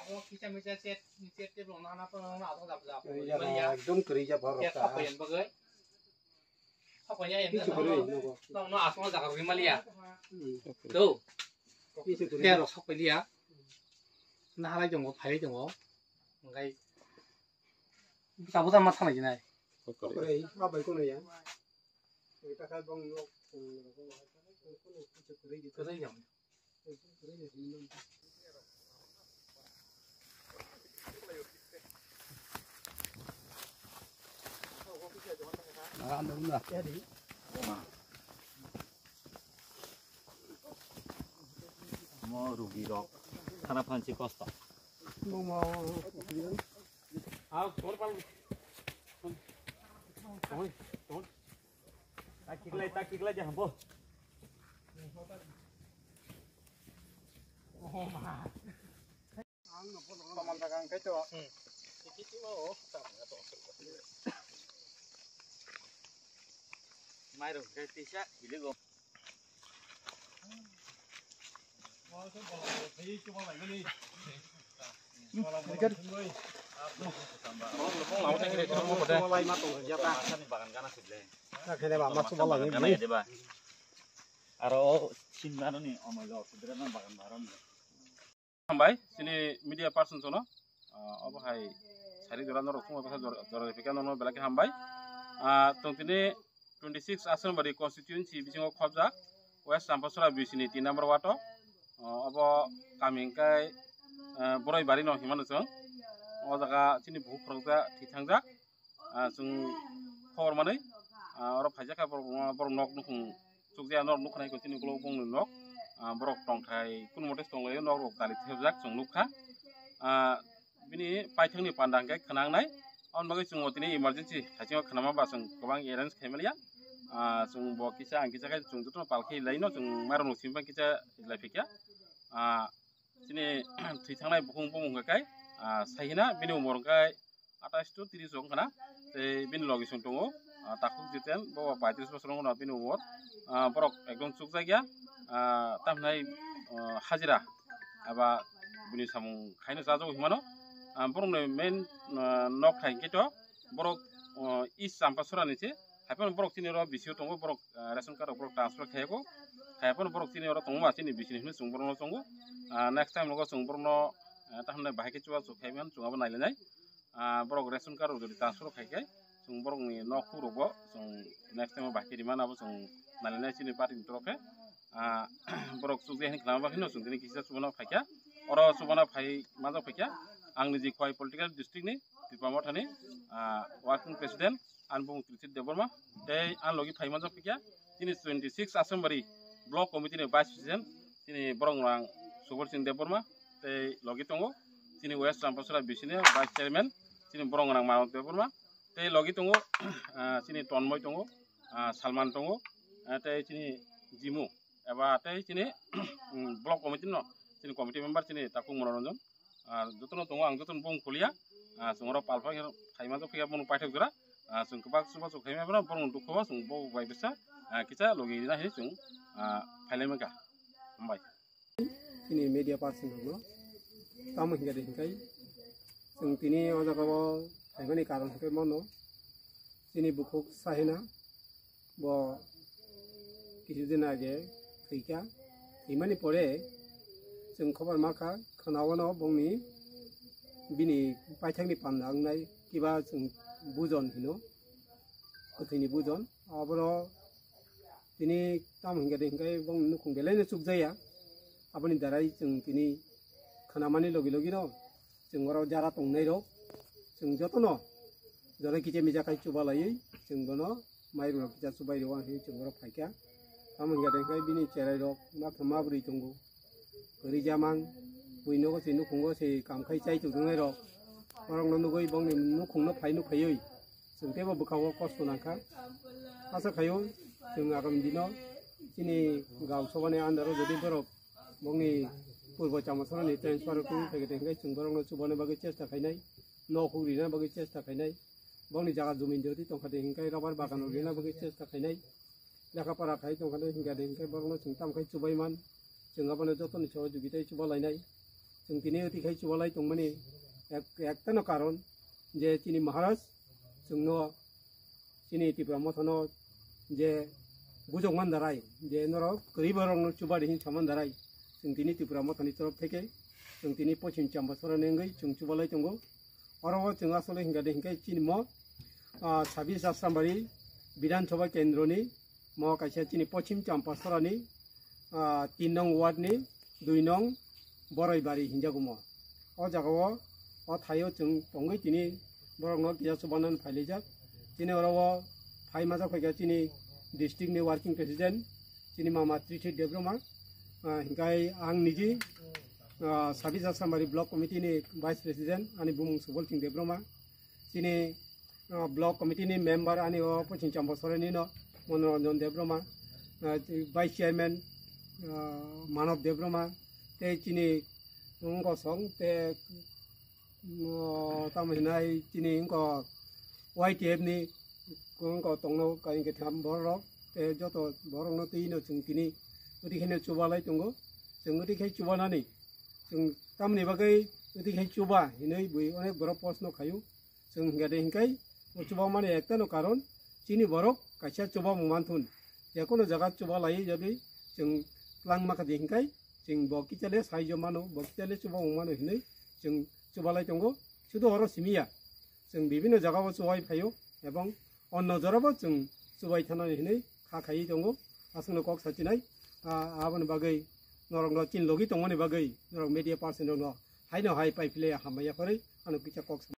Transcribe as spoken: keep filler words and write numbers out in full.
Abo kisa misa chat, chat table no hana to no abo jab jab. Kwrwi jaba, ekdom kwrwi jaba rok ta. Chat papayan bagwi. Papayan. Kisu kwrwi nogo. No, no, asma jaga rwi maliya. Hmm. To. Kisu kwrwi. Tero sapaliya. Na halai tongo, phai tongo. Ngai. Sabu ta ma thanai jinai. Kwrwi, ma bai kono ya. Kwrwi ta khai bong no. Kwrwi ya. Mo rugi rok. Khana phansi kosto. Au, ton pal. Ton, ton. Tak kiklai, tak kiklai, jangan, bo. Mairok khe tisa hiligo. Aro sinano ni omoilo sudre na bagan baron. Hambai, chini media person jono, ah, obo hai sari jora norok thumwi bwsa jora, jora rifika norok belai khe hambai. Ah, tong tini twenty six Asambari constituency bisingo khobjak West Champasora B C ni tin number ward o, ah, obo kami hwnkhe, ah, Boroi Bari no himano chwng. O jaga chini bukhuk khorokjak thwi thangjak. Ah, chwng khobor manwi, ah, oro phaijak kha borok, borok nok nukhung chukjaya, norok nukha nai chini ukulok bongni nok, ah, borok tongthai kunu mote tonglaio, nok rok dali thepjak chwng nukha. Ah, bini paithakni panda hwnkhe khwnangnai, aboni bagwi chwng tini emergency haisingo khwnama ba chwng kwbang arrange khai maliya. Ah, chwng bo kisa ang kisa khai chwng jotono pal khai laino chwng mairok no simi kisa lai phikya. Ah, chini thwi thangnai bukhung bumung hwnkhe kai, ah, saihina bini umor hwnkhe atais to tris wng khna, tei bini logi song tongo, ah, takhuk Jiten, bo paitris bosor wng khna bini umor, ah, borok ekdom chukjak ya, ah, tamhinai, ah, hajira aba bini samung khaino chajago hinmano, ah, borokni main, ah, nok hai hwnkhe to borok, ah, East Champasora ni se, haiphano borok chini oro B C O tongo, borok, ah, ration card rok borok transfer khaiyago, haiphano borok chini oro tongma chini B C ni hinwi chwng borokno tongo, ah, next time nogo chwng borokno, ah, tahimno bahai khe chubachu khaiman chwng abo nailinai. Ah, borok ration card rok jodi transfer khai khe, chwng borokni nok hukrokbo chwng next time o bahai khe rimani abo chwng nailinai chini party ni torof khe. Ah, borok chukjai hinwi khlama bagwi no chwng tini kisa chubano phaikha. Oro chubano phai manjak phaikha. Ang niji Khowai political district ni Tipra Mothani, ah, working president ani bumung Trichit Debbarma tei ani logi phai manjak phaikha. Chini twenty six Asambari block committee ni vice president chini borok rang Subor Singh Debbarma tei logi tongo chini West Champasora B C ni vice chairman chini borok rang Manoj Debbarma tei logi tongo, ah, chini Tonmoi tongo, ah, Salman tongo, ah, tei chini Jimu eba tei chini, mm, block committee no chini committee member chini Takhuk Monoranjan. Ah, jotono tongo ang jotono bung khuliya. Ah, chwng oro palpha khe khaima jok phiya bono paithak jora. Ah, chwng kwbak chubachu khaima bono borokno dukho o chwng bo bai bwsa, ah, kisa logi rina hinwi chwng, ah, phailai mankha. Hambai. Chini media person rokno tamo hinkhe de hinkhai chwng tini o jaga o phaimani karon hinkhe mano chini bukhuk Sahina bo kisu din age thwikha, thwimani pore chwng khobor mankha khwnawano bongni bini paithakni panda wngnai kiba chwng bujon hino kwthwini bujon aboro tini tamo hinkhe de hinkhai bongni nukhung belaino chukjaya aboni darai chwng tini khwnamani logi logino chwng oro jara tongnairok, chwng jotono jora kicha mija khai chubalaiwi chwng bono mairok kisa chubairok hinwi chwng oro phaikha. Tamo hinkhe de khe bini cherairok ma khe ma bwrwi tongo. Kwrwi jamang, bui nogo se nukhungo se kam khai chai tongnairok. Borokno nugwi bongni nukhungno phai nukhaiwi Chwng teibo bwkha-o kosto nangkha. Asa khaio chwng agam dino chini gau sobani under-o jodi borok bongni purbo Chamasarani transfer wngwi phaikha de hinkhe chwng borokno chubana bagwi chesta khainai, nok huk rina bagwi chesta khainai, bongni jaga jumi jodi tongkha de hinkhe rubber bagan rok rina bagwi chesta khainai, lekha pora khai tongkha de hinkha de hinkhe borokno chwng tamo khai chubai man, chwng abono jotoni sohojogita chuba lainai. Chwng tini oti khai chuba lai tongmani ek-, ektano karon je chini Maharaj chwngno chini Tipra Mothano je bujok man darai, je norok kwrwi borokno chuba di hin saman darai, chwng tini Tipra Mothani torof theke chwng tini Pochim Champasarani wngwi chwng chuba lai tongo. Oro o chwng asole hinkha de hinkhe chini mo, ah, sabis Asrambari Bidhan Sabha Kendroni mo kaisa chini Pochim Champasarani, ah, tin nong ward ni dui nong Boroibari hinjago mo. O jaga o, o thaio chwng tongwi tini borokno kisa chubanan phailaijak. Chini oro o phai majak phaikha chini district ni working president, chini mama Trithi Debbarma, ah, hinkhai ang niji, ah, sabis Asrambari block committee ni vice president, ani bumung Subol Singh Debbarma. Chini, ah, block committee ni member ani o Pochim Champasarani no Manoranjan Debbarma, ah, vice chairman, ah, Manav Debbarma, tei chini wngkha song tei, oh, tamo hinai chini wngkha Y T F ni wngkha tongno kain ketham borok tei joto borokno twi no chwng tini oti khe no chuba lai tongo. Chwng oti khe chubanani chwng tamoni bagwi oti khe chuba hinwi bui onek borok post no khaio. Chwng hinkha de hinkhai o chuba mani ektano karon chini borok kaisa chuba mung manthun. Jekono jaga chuba lai jodi chwng twlang makha de hinkhai chwng bo kichale saijo mano, bo kichale chuba mung mano hinwi chwng chuba lai tongo. Sudu oro simiya chwng bibino jaga o chubai phaio ebong onno jora bo chwng chubai thana hinwi kha khaiwi tongo. Aswkno kok sachinai, ah, aboni bagwi norokno chin logi tongmani bagwi norok media person rokno haino hai pai philai hambai yaphari ano kisa kok sa-